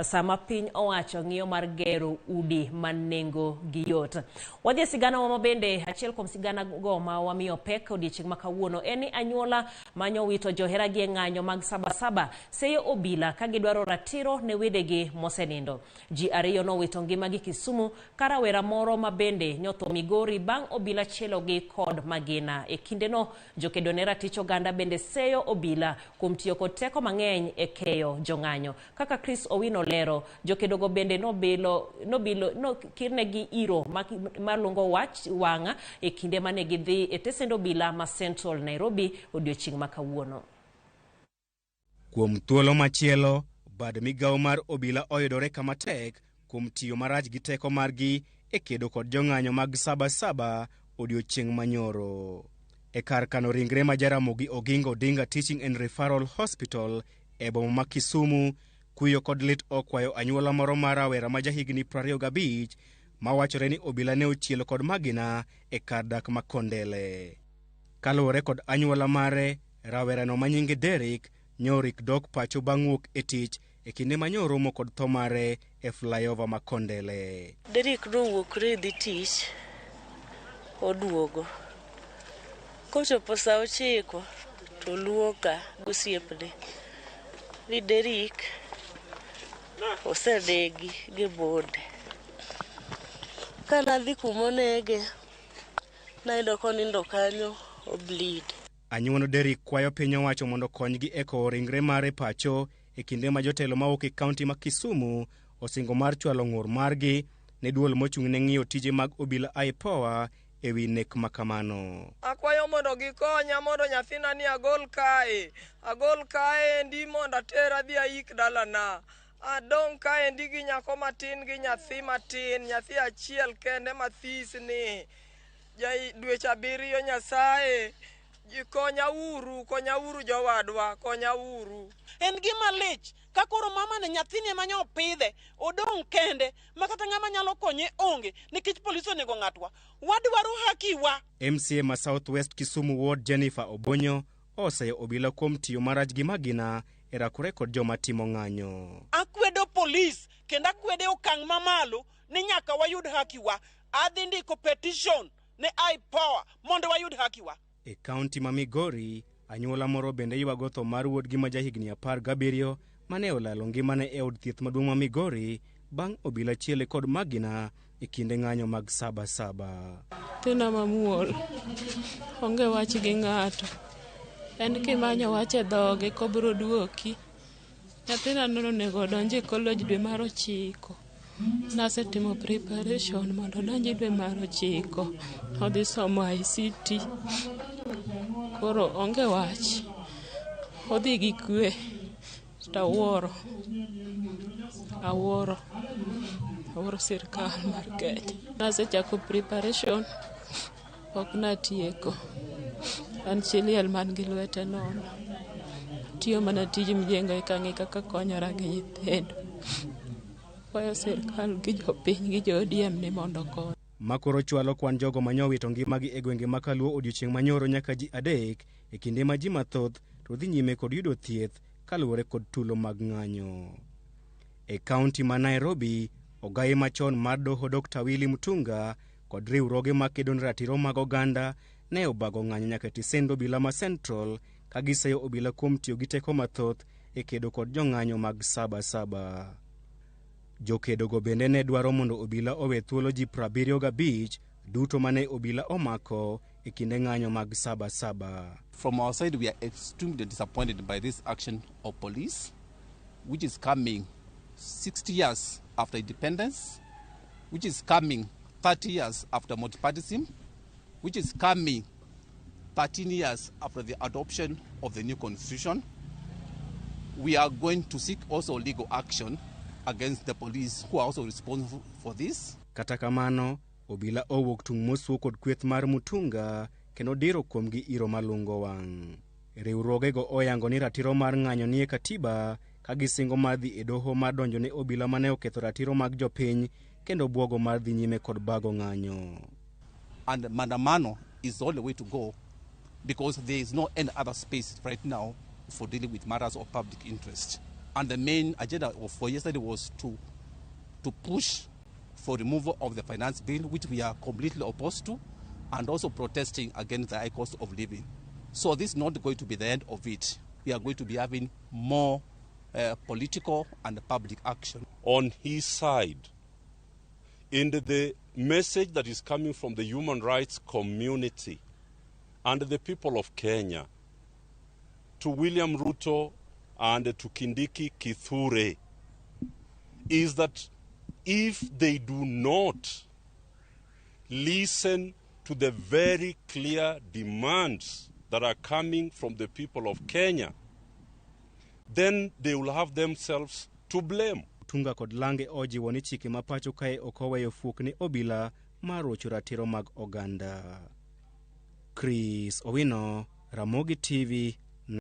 Sama piny owacho ng'iyo mar gero udi ma nengo gi yot. Wadhi e sigana wa mabende achiel kuom sigana go ma wamiyo pek odiechieng' ma kawuono en ni anyuola manyo wito joheragi e ng'anyo mag Sabasaba seyo obila ka gidwaro ratiro ne wedegi mosenindo. Ji ariyo nowito ngimagi Kisumu ka rawera moro ma bende nyotho Migori bang' obila chielogi kod magina. E kindeno jokedo ne ratich oganda bende seyo obila kuom tiyo kod teko mang'eny e keyo jong'anyo. Kaka Chris Owino lero, jokedogo bende nobilo, nobilo, nokirnegi iro malungo wach wang' e kinde mane gidhi e tesend obila ma Central Nairobi odiochieng' ma kawuono. Kuom thuolo machielo, bad migawo mar obila oyudore kama tek kuom tiyo marach gi teko margi e kedo kod jong'anyo mag Sabasaba odiochieng' manyoro. E kar kano ringre ma Jaramogi Oginga Odinga Teaching and Referral Hospital e boma ma Kisumu, kuyo kod lit okwayo anyuola moro mar rawera ma jahigni 25 mawachore ni obila ne ochielo kod magina e kar dak ma Kondele. Kaluwore kod anyuola mare, rawerano ma nyinge Derrick nyorik dok pacho bang' wuok e tich e kinde ma nyoromo kod tho mare e flyover ma Kondele. Derrick nowuok ni dhi tich, oduogo. Kochopo saa 9 to oluonga gosiepne ni Derrick osenegi gi bunde. Kanadhi kumonege, nayudo konindo kanyo obleed. Anyuond Derrick kwayo piny owacho mondo okonygi e kowo ringre mare pacho e kinde ma jotelo mawuok e kaunti ma Kisumu osingo mar chwalo ng'ur margi ne duol mochung' ne ng'iyo tije mag obila IPOA e wi nek ma kamano. Akwayo mondo gikonya mondo nyathina ni agol kae. Agol kaendi mondo ater adhi ayik dalana. Adong' kaendi gi nyako matin gi nyathi matin, nyathi achiel kende mathis ni. Ja dweche 7 Nyasaye, konya uru, konya uru jowadwa, konya uru. En gima lich ka koro mama ne nyathini ema nyo opidhe, odong' kende, ma kata ng'ama nyalo konye onge, nikech polis onego ng'atwa. Wadwaro haki wa. MCA ma South West Kisumu Ward Jennifer Obonyo oseyo obila kuom tiyo marach gi magina e rakore kod joma timo ng'anyo. Akwedo polis kendo akwede okang' mamalo ni nyaka wayud haki wa. Adhi ndiko petition ne IPOA mondo wayud haki wa. E kaunti ma Migori, anyuola moro bende ywago tho mar wuodgi ma jahigni 17 mane olalo ngimane e od thieth maduong' ma Migori bang' obila chiele kod magina e kinde ng'anyo mag Sabasaba. Nyathina mamuol, onge wach gi ng'ato. En kimanyo wach e dhoge kobiro duoki. Nyathina nonego odonj e college dwe mar 9. Nasetimo preparation mondo odonj dwe mar 9. Odhi somo ICT. Koro onge wach. Odhi gi kwe. To awuoro. Awuoro. Awuoro sirkal mar Kenya. Nasechako preparation, pok natieko. An chi liel man gi lwete nono. Atiyo mana tij mjengo eka ang'e kaka konyora gi nyithindo. Kwayo sirkal gi jopiny gi jo ODM ni mondo okony. Makoro chwalo kwan jogo manyowito ngimagi e gwenge ma Kaluo odiochieng' manyoro nyaka ji 3 e kinde ma ji mathoth to dhi nyime kod yudo thieth kaluwore kod tulo mag ng'anyo. E kaunti ma Nairobi, ogaye machon mar doho Dr. Willy Mutunga kod riwruoge makedo ne ratiro mag oganda ne obago ng'anyo nyaka e tisend obila ma Central ka giseyo obila kuom tiyo gi teko mathoth e kedo kod jong'anyo mag Sabasaba. Jokedogo bende ne dwaro mondo obila owe thuolo ji 75 duto mane obila omako e kinde ng'anyo mag Sabasaba. From our side, we are extremely disappointed by this action of police, which is coming 60 years after independence, which is coming 30 years after multipartyism, which is coming 13 years after the adoption of the new constitution. We are going to seek also legal action against the police who are also responsible for this. Kata kamano, obila owuok tung' mosuo kod kweth mar Mutunga kendo diro kuomgi iro malungo wang'. Riwruogego oyango ni ratiro mar ng'anyo nie katiba ka gisingo mar dhi e doho mar donjo ne obila mane oketho ratiro mag jopiny kendo buogo mar dhi nyime kod bago ng'anyo. And maandamano is the only way to go because there is no any other space right now for dealing with matters of public interest. And the main agenda for yesterday was to push for removal of the finance bill, which we are completely opposed to, and also protesting against the high cost of living. So this is not going to be the end of it. We are going to be having more political and public action. On his side, in the message that is coming from the human rights community and the people of Kenya to William Ruto and to Kindiki Kithure is that if they do not listen to the very clear demands that are coming from the people of Kenya, then they will have themselves to blame. Tunga kod Lange ojiwo ni chike ma pacho kae ok oweyo fuok ne obila mar rocho ratiro mag oganda. Chris Owino, Ramogi TV.